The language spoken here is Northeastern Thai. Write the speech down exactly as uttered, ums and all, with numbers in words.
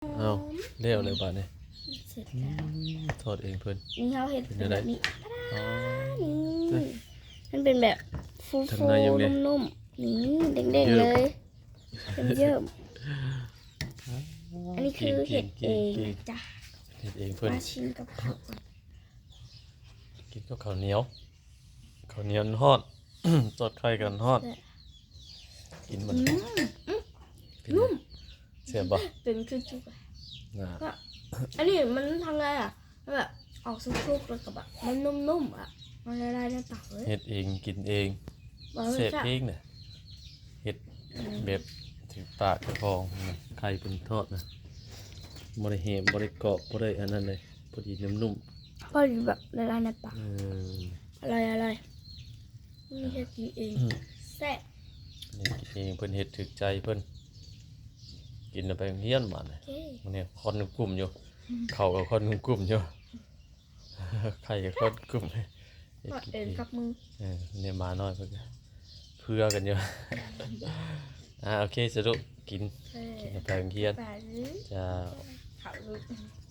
เอ้า แล้วเลยบาดนี้ เสร็จแล้ว อืมทอดเองเพิ่น นี่เขาเห็ดเป็นแบบนี้ อ๋อ นี่มันเป็นแบบฟู ทาง ฟู ในยังไง นุ่มๆนี่เด้งๆเลยเป็นเยิ่มอันนี้คือเห็ดเองนะจ๊ะ เฮ็ดเองเพิ่น มาชิมกับข้าวก่อน กินกับข้าวเหนียวข้าวเหนียวฮ้อน ทอดไข่กันฮ้อน กินมัน อืม เป็นไงแซ่บบ่ เป็นคือจุกอะ นะ ก็อันนี้มันทำไงอ่ะมันแบบออกซุกๆแล้วก็แบบมันนุ่มๆอ่ะมันละลายในปากเลย เฮ็ดเองกินเอง บอกเลย เสพ จ้ะ เองเนี่ยเฮ็ดแบบถือปากเจ้าของนะไข่เป็นทอดนะบ่ได้แหมบ่ได้กรอบบ่ได้อันนั้นเลยพอดีนุ่ม พอดีแบบละลายในปาก ๆเออ อร่อยอร่อยนี่แค่กินเองแซ่บ นี่กินเองเพิ่นเฮ็ดถือใจเพิ่นกินแล้วไปโรงเรียนมาเนี่ย โอเค มันเนี่ยคอนกลุ่มอยู่ เขาก็คอนกลุ่มอยู่ ไข่ก็คอนกลุ่ม ทอดเองกับมือ เออเนี่ยหมาน้อยเพิ่นก็เพื่อกันอยู่ อ่าโอเคสรุปกิน เออ กินไปโรงเรียน แต่นี้ จ้า เขารู้